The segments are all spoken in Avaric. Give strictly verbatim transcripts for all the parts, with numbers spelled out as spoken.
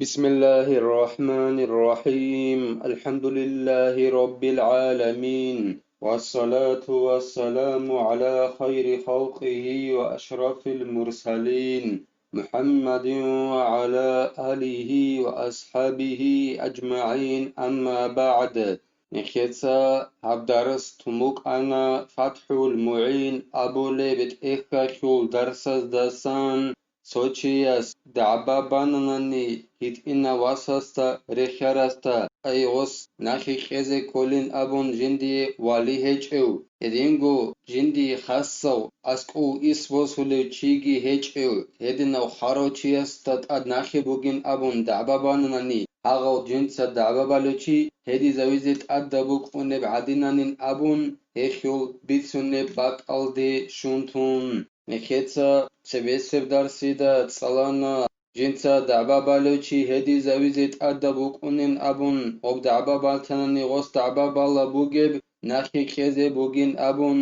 بسم الله الرحمن الرحيم. الحمد لله رب العالمين. والصلاة والسلام على خير خلقه وأشرف المرسلين محمد وعلى آله وأصحابه أجمعين. أما بعد. Нехеца гьаб дарс тумукъана ФатхӀул МугӀин абулеб тӀехьалъул дарсаздасан. Цо чияс дагӀба бананани, гьитӀинав васасда, рехьарасда, ай гъос нахи кьезе кколин абун жиндие вали гьечӀев, гьединго жиндие хасав, аскӀов ис босулев чиги гьечӀев, гьединав хварав чиясда тӀад нахи бугин абун дагӀба бананани, гьагъав жинца дагӀба балев чи гьедизавизе тӀадаб букӀунеб гӀадинанин абун, гьелъул бицунеб бакӀалде щун тун. Нехеца цебесеб дарсида цӀалана, жинца дагӀба балев чи гьедизавизе тӀадаб букӀунин абун, гъоб дагӀба батанани гъос дагӀба бала бугеб нахи кьезе бугин абун,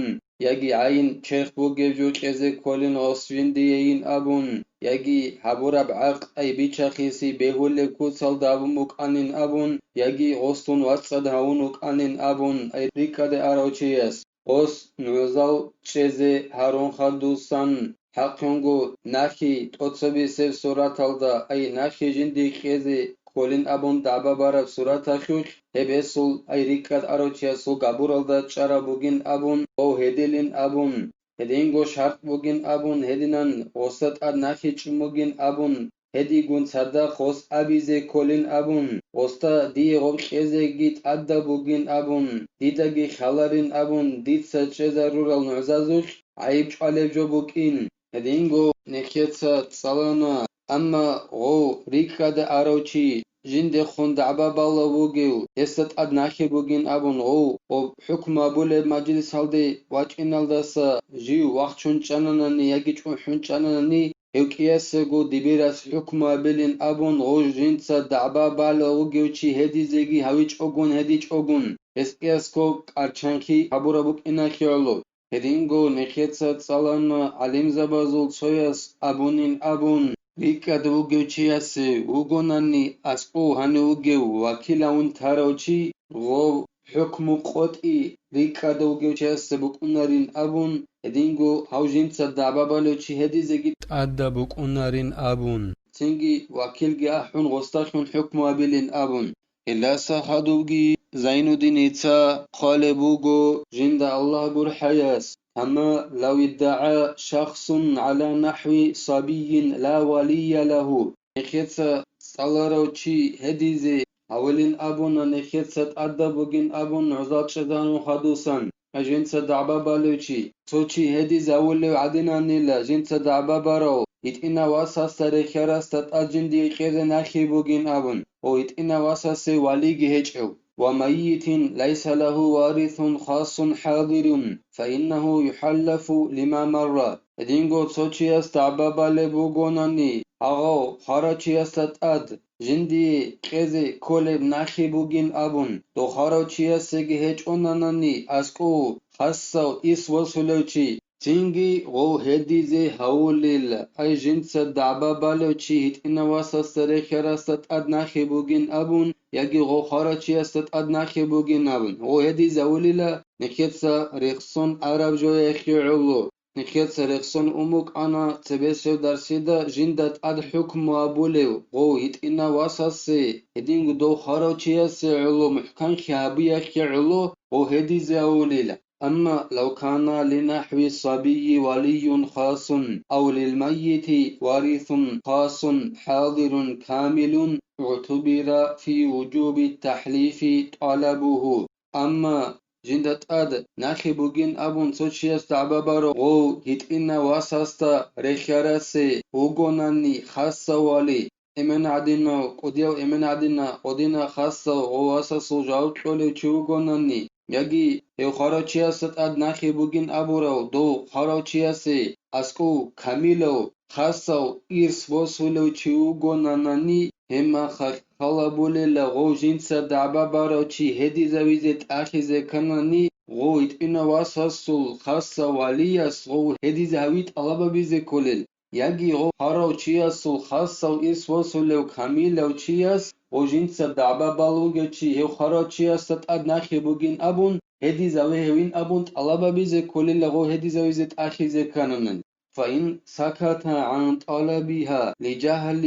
яги гӀайин черх бугеб жо кьезе кколин гъос жиндиейин абун, яги гьабураб гӀакъ ай бичахиси бегьулеб куцалда абун букӀанин абун, яги гъос дун вацӀцӀад гьавун вукӀанин абун, ай рикӀкӀаде арав чияс. Гъос нугӀзал чӀезе гьарун хадусан, хӀакъунго нахи тӀоцебесеб сураталда, ай нахи жинди кьезе кколин абун дагӀба бараб сураталъулъ, гьеб гьесул, ай рикӀкӀад арав чиясул габуралда чӀараб бугин абун, гъов гьедилин абун, гьединго шартӀ бугин абун, гьединан гъосда тӀад нахи чӀун бугин абун, гьедигун цадахъ гъос абизе кколин абун, гъосда дие гъоб кьезеги тӀадаб бугин абун, дидаги хьаларин абун, дица чӀезарурал нугӀзазулъ гӀайиб чӀвалеб жо букӀин. Гьединго нехеца цӀалана, амма гъов рикӀкӀаде арав чи, жиндехун дагӀба балав вугев, гьесда тӀад нахи бугин абун гъов, гъоб хӀукму абулеб мажлисалде вачӀиналдаса жив вахчун чӀананани яги чӀухӀун чӀананани, гьев кӀиясего дибирас хӀукму абилин абун гъов жинца дагӀба балав вугев чи гьедизеги гьавичӀогун гьедичӀогун, гьес кӀиясго кӀарчанхъи гьабураб букӀиналъе гӀоло. Гьединго нехеца цӀалана гӀалимзабазул цояс абунин абун, рикӀкӀад вугев чиясе вугонани аскӀов гьанив вугев вакилавун тарав чи, гъов хӀукму къотӀи рикӀкӀад вугев чиясе букӀунарин абун, гьединго гьав жинца дагӀба балев чи гьедизеги тӀадаб букӀунарин абун, цинги вакилги ахӀун гъосдалъун хӀукму абилин абун. Гьелдаса хадубги Зайнуддиница хъвалеб буго жинда Аллагь гурхӀаяс: «Амма лав иддагӀа шахсун гӀала нахӀви сабийин ла валия лагьу». Нехеца цӀаларав чи гьедизе гьавулин абуна, нехеца тӀадаб бугин абун нугӀзал чӀезарун хадусан. Жинца дагӀба балев чи, цо чи гьедизавулев гӀадинанила, жинца дагӀба барав, гьитӀинав васасда рехьарасда тӀад жиндие кьезе нахи бугин абун, ва гьитӀинав васасе валиги гьечӀев, ва майитин лайса лагьу варисун хасун хӀадирун, фаиннагьу юхӀаллафу лима марра. Гьединго цо чияс дагӀба балеб бугонани, гьагъав хварав чиясда тӀад жиндие кьезе кколеб нахи бугин абун, дов хварав чиясеги гьечӀонанани аскӀов хасав ис восулев чи, цинги гъов гьедизе гьавулел, ай жинца дагӀба балев чи гьитӀинав васасда рехьарасда тӀад нахи бугин абун, яги гъов хварав чиясда тӀад нахи бугин абун, гъов гьедизе гьавулила, нехеца рехсон араб жояхъе гӀоло. Нехеца рехсон ун букӀана цебесев дарсида жинда тӀад хӀукму абулев гъов гьитӀинав васасе, гьединго дов хварав чиясе гӀоло мухӀканлъи гьабиялъе гӀоло гъов гьедизе гьавулила. Амма лав кана линахӀви сабийи валийюн хасун ав лилмаййити варисун хасун хӀадирун камилун, угӀтубира фи вужуби тахӀлифи тӀалабугьу. Амма жинда тӀад нахи бугин абун цо чияс дагӀба барав гъов гьитӀинав васасда рехьарасе вугонани хасав вали, эмен гӀадинав, кӀудияв эмен гӀадина, гъодина хасав гъов васасул жаваб кьолев чи вугонани, яги гьев хварав чиясда тӀад нахи бугин абурав дов хварав чиясе аскӀов камилав, хасав ирс босулев чи вугонанани, гьебмахалъ хал гьабулела гъов жинца дагӀба барав чи гьедизавизе тӀахизе кканани, гъов гьитӀинав васасул хасав валияс гъов гьедизе гьави тӀалабабизе кколел. яги гъов хварав чиясул хасав ирс босулев камилав чияс, гъов жинца дагӀба балев вугев чи гьев хварав чиясда тӀад нахъе бугин абун, гьедизаве гьевин абун тӀалаб гьабизе кколила гъов гьедизавизе тӀахьизе ккананани. فإن سكت عن طلبها لجهل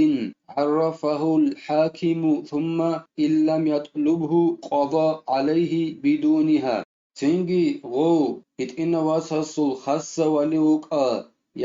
عرفه الحاكم ثم إن لم يطلبه قضى عليه بدونها. Цинги гъов гьитӀинав васасул хасав вали вукӀа,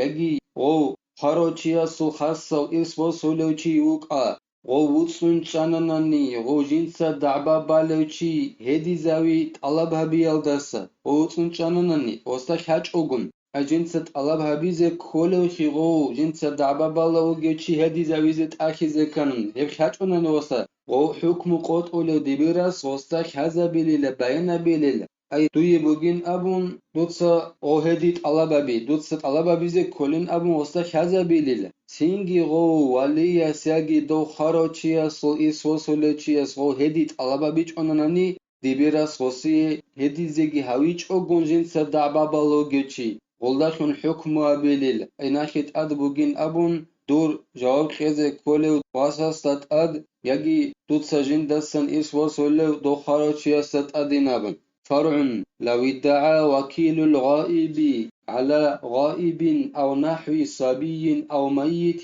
яги гъов хварав чиясул хасав ирс босулев чи вукӀа, гъов вуцӀцӀун чӀананани, гъов жинца дагӀба балев чи гьедизави тӀалаб гьабиялдаса, гъов вуцӀцӀун чӀананани, гъосда хьачӀогун, а жинца тӀалаб гьабизе кколевхи гъов, жинца дагӀба балев вугев чи гьедизавизе тӀахьизе кканун, гьеб хьачӀунани гъосда, гъов хӀукму къотӀулев дибирас гъосда хьазабилила, баянабилила. Ай, дуе бугин абун, дуца гъо гьеди тӀалабаби, дуца тӀалабабизе кколин абун гъосда хьазабилила. Цинги гъов валияс яги дов хварав чиясул ирс босулев чияс гъов гьеди тӀалабабичӀонанани, дибирас гъосие гьедизеги гьавичӀогун жинца дагӀба балев вугев чи, гъолдахун хӀукму абилил, гӀинахъе тӀад бугин абун, дур жаваб кьезе кколев васасда тӀад, яги дуца жиндасан ирс босулев дов хварав чиясда тӀадин абун. فرع: لو ادعى وكيل الغائب على غائب أو نحو صبي أو ميت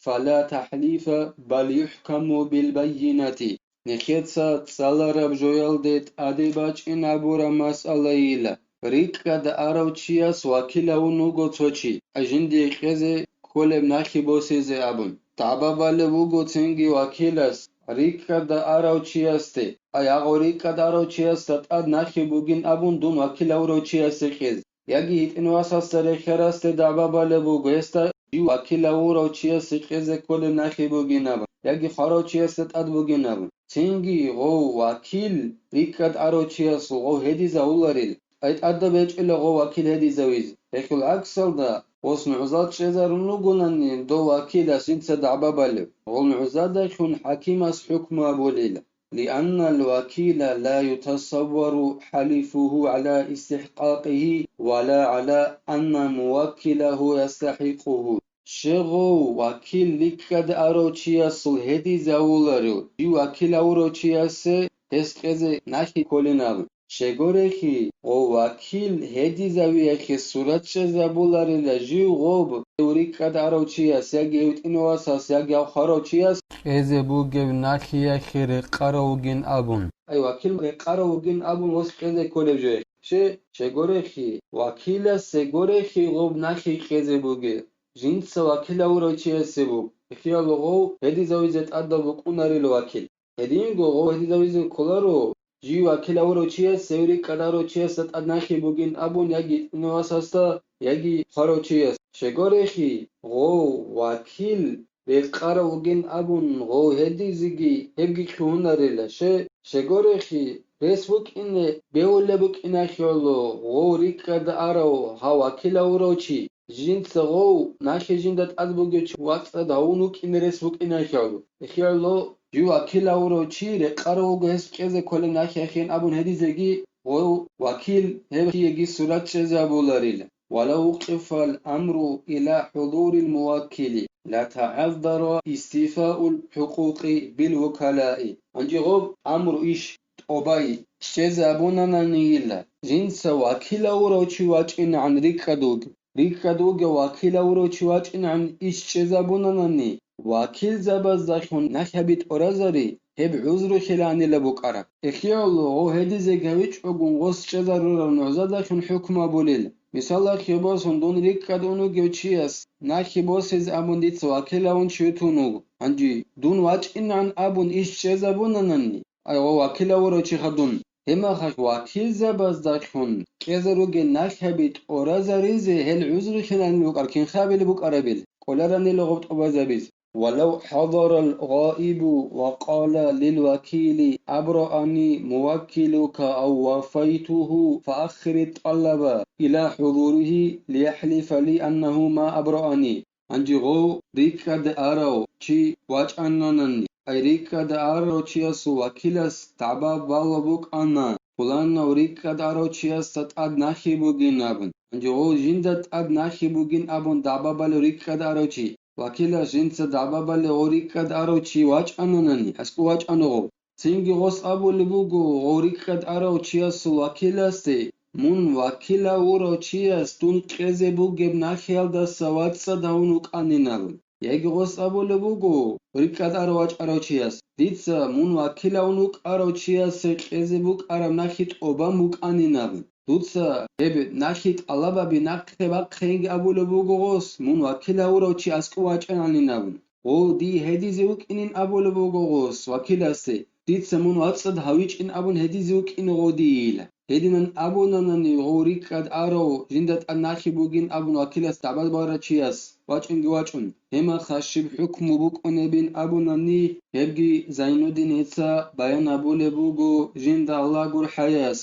فلا تحليف بل يحكم بالبينة. Нехеца цӀалараб жоялде тӀаде бачӀин абураб масъалайила, рикӀкӀад арав чияс вакил гьавун вуго цо чи, жиндие кьезе кколеб нахъе босизе абун. ДагӀба балеб буго цинги вакилас, рикӀкӀад арав чиясде, ай, гъо рикӀкӀад арав чиясда тӀад нахъе бугин абун дун вакил гьавурав чиясе кьез. Яги гьитӀинвасасда рехьарасде дагӀба балеб буго, гьесда жив вакил гьавурав чиясе кьезе кколеб нахъе бугин абун, яги хварав чиясда тӀад бугин абун. Цинги гъов вакил рикӀкӀад арав чиясул гъов гьедизавуларил, ай тӀадаб гьечӀила гъов вакил гьедизавизе. Гьелъул гӀаксалда, гъос нугӀзал чӀезарун ругонани дов вакилас жинца дагӀба балев, гъол нугӀзадахун хӀакимас хӀукму абулила. لأن الوكيل لا يتصور حلفه على استحقاقه ولا على أن موكله يستحقه. Щегъов вакил рикӀкӀад арав чиясул гьедизавуларев, жив вакил гьавурав чиясе гьес кьезе нахъе кколин абун. Щегорехи, гъов вакил гьедизавиялъе сурат чӀезабуларила жив гъоб, гьев рикӀкӀад арав чияс, яги гьев тӀинвасас, яги гьав хварав чияс кьезе бугеб нахъеялъе рекъарав вугин абун. Ай, вакил рекъарав вугин абун гъос кьезе кколеб жо. Ще, щегорехи, вакиласе горехи гъоб нахъе кьезе бугеб. Жинца вакил гьавурав чиясе буг. Ихияло гъов гьедизавизе тӀадаб букӀунарила вакил. Гьединго гъов гьедизавизе кколаро, жив вакил гьавурав чияс, гьев рикӀкӀад арав чиясда тӀад нахъе бугин абун яги тӀинвасасда, яги хварав чияс. Щегорехи, гъов вакил рекъарав вугин абун гъов гьедизеги гьебги лъугьунарила. Ще, щегорехи, рес букӀине бегьулеб букӀинахьуло гъов рикӀкӀад арав гьав вакил гьавурав чи. Жинца гъов нахъе жинда тӀад бугев чи вацӀцӀад гьавун вукӀине рес букӀинахьуло. Ихияло жив вакил гьавурав чи рекъарав вуго гьес кьезе кколеб нахъеяхин абун гьедизеги, гъов вакил гьеб чияги сурат чӀезабуларила. ولو وقف الأمر إلى حضور الموكل لتعذر استيفاء الحقوق بالوكلاء. Гьанже гъоб амру иш тӀобай чӀезабунананийила, жинца вакил гьавурав чи вачӀинегӀан рикӀкӀад вугев. РикӀкӀад вугев вакил гьавурав чи вачӀинегӀан иш чӀезабунанани, вакилзабаздахун нахъаби тӀоразари, гьеб гӀузрухъиланила букӀараб. Ихияло гъов гьедизе гьавичӀогун гъос чӀезарурав нугӀзадахун хӀукму абулел. Мисалалъе босун, дун рикӀкӀад ун вугев чияс нахъе босизе абун дица вакил гьавун чи витун вуго. Гьанже дун вачӀинегӀан абун иш чӀезабунанани, ай, гъов вакил гьавурав чи хадун. Гьебмехалъ вакилзабаздахун кьезаруге нахъаби тӀоразаризе гьел гӀузрухъиланин букӀар, кинха абилеб букӀарабил, кӀоларанила гъоб тӀубазабиз. ولو حضر الغائب وقال للوكيل أبرأني موكلك أو وافيته فأخر الطلب إلى حضوره ليحلف لي أنه ما أبرأني. Гьанже гъов рикӀкӀад арав чи вачӀананани, ай рикӀкӀад арав чиясул вакилас дагӀба балеб букӀана, пуланав рикӀкӀад арав чиясда тӀад нахи бугин абун. Гьанже гъов жинда тӀад нахи бугин абун дагӀба балев рикӀкӀад арав чи, вакилас жинца дагӀба балев гъов рикӀкӀад арав чи вачӀананани, аскӀов вачӀана гъов. Цинги гъос абулеб буго гъов рикӀкӀад арав чиясул вакиласде: «Мун вакилав вурав чияс дун кьезе бугеб нахиялдаса вацӀцӀад гьавун вукӀанин», – абун. Яги гъос абулеб буго рикӀкӀад арав вачӀарав чияс: «Дица мун вакилавун вукӀарав чиясе кьезе букӀараб нахи тӀобан букӀанин», – абун. Дуца гьеб нахи тӀалабаби нахъе бахъейинги абулеб буго гъос, мун вакилав вурав чи аскӀов вачӀананин абун. Гъов дие гьедизе вукӀинин абулеб буго гъос вакиласде, дица мун вацӀцӀад гьавичӀин абун гьедизе вукӀине гъов дийила. Гьединан абунанани гъов рикӀкӀад арав жинда тӀад нахи бугин абун вакилас дагӀба барав чияс вачӀунги вачӀун, гьемаха щиб хӀукму букӀунебин абунани, гьебги Зайнуддиница баян абулеб буго жинда Аллагь гурхӀаяс.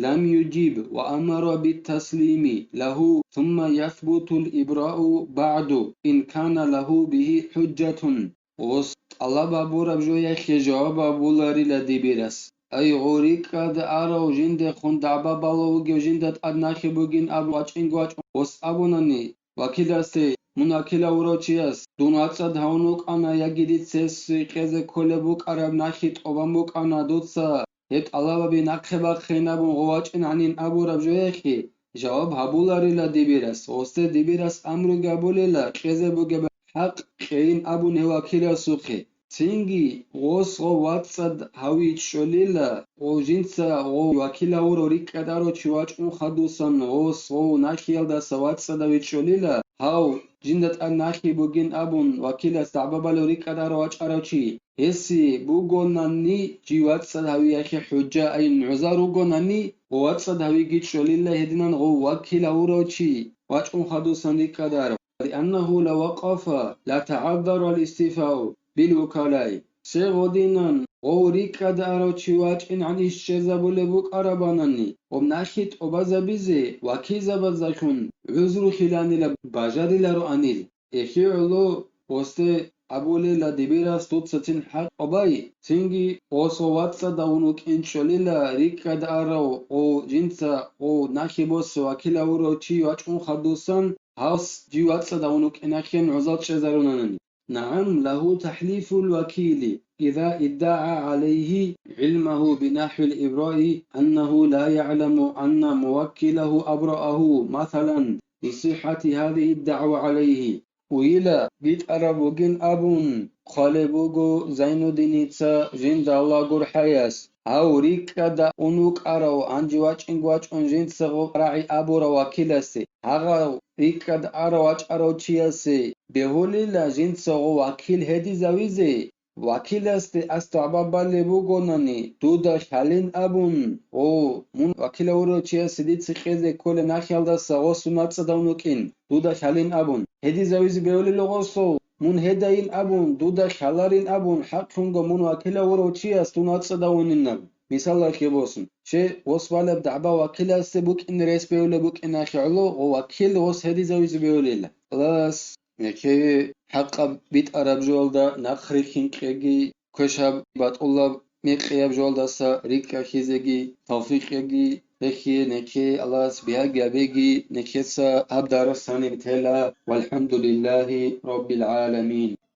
لم يجب وأمر بالتسليم له ثم يثبت الإبراء بعد إن كان له به حجة. Гъос тӀалаб гьабураб жояхъе жаваб гьабуларила дибирас. Ай, гъов рикӀкӀад арав жиндехун дагӀба балев вугев жинда тӀад нахи бугин абун вачӀинги вачӀун гъос абунани, вакиласде: «Мун вакилав вурав чияс дун вацӀцӀад гьавун вукӀана яги дица гьесие кьезе кколеб букӀараб нахи тӀобан букӀана, дуца гьеб тӀалабаби нахъе бахъейин абун гъов вачӀинанин» абураб жояхъе жаваб гьабуларила дибирас. Гъосде дибирас амруги гьабулела кьезе бугеб хӀакъ кьейин абун гьев вакиласухъе. Цинги гъос гъов вацӀцӀад гьавичӀолила, гъов жинца гъов вакилав вурав рикӀкӀад арав чи вачӀун хадусан гъос гъов нахиялдаса вацӀцӀад гьавичӀолила, гьав жинда тӀад нахи бугин абун вакилас дагӀба балев рикӀкӀад арав вачӀарав чи. Гьесие бугонани жив вацӀцӀад гьавиялъе хӀужа, ай, гӀузар ругонани, гъов вацӀцӀад гьавиги чӀолила гьединан гъов вакил гьавурав чи вачӀун хадусан рикӀкӀад арав. لأنه لو وقف لتعذر الاستيفاء بالوكلاء. Се гъодинан гъов рикӀкӀад арав чи вачӀинегӀан иш чӀезабулеб букӀарабанани, гъоб нахи тӀобазабизе вакилзабазалъун гӀузрухиланила бажарилароанил. Эхе гӀоло гъосде абулела дибирас дуцацин хӀакъ бай, цинги гъосо вацӀцӀадавун вукӀинчӀолила рикӀкӀад арав гъов жинца гъов нахи босе вакилав вурав чи вачӀун хадусан, гьас жив вацӀцӀадавун вукӀинахъе гӀузал чӀезарунанани. نعم، له تحليف الوكيل إذا ادعى عليه علمه بنحو الإبراء أنه لا يعلم أن موكله أبرأه مثلا لصحة هذه الدعوى عليه. Уйила битӀараб бугин абун хъвалеб буго Зайнуддиница жинда Аллагь гурхӀаяс. Гьав рикӀкӀада ун вукӀарав, гьанже вачӀинги вачӀун жинцаго рагӀи абурав вакиласе, гьагъав рикӀкӀад арав вачӀарав чиясе бегьулила жинцаго вакил гьедизавизе. Вакиласде ас дагӀба балеб бугонани, дуда хьалин абун, гъо, мун вакилав вурав чиясе дица кьезе кколеб нахиялдаса гъосун вацӀцӀадавун вукӀин, дуда хьалин абун. Гьедизавизе бегьулила гъосул, мун гьедайин абун, дуда хьаларин абун, хӀакълъунго мун вакилав вурав чияс дун вацӀцӀадавунинаб. Мисалалъе босун, че гъос балеб дагӀба вакиласде букӀин рес бегьулеб букӀинахъе гӀоло, гъо вакил гъос гьедизавизе бегьулила. Халас. Нехее хӀакъаб битӀараб жоялда нахъ рихьин кьеги, квешаб батӀулаб мекъияб жоялдаса рикӀкӀахьизеги тавфикъ кьеги, нехие, нехее Аллагьас бигьаги гьабеги, нехеца гьаб дарс гьаниб тела. ВалхӀамдулиллагьи раббил гӀаламин.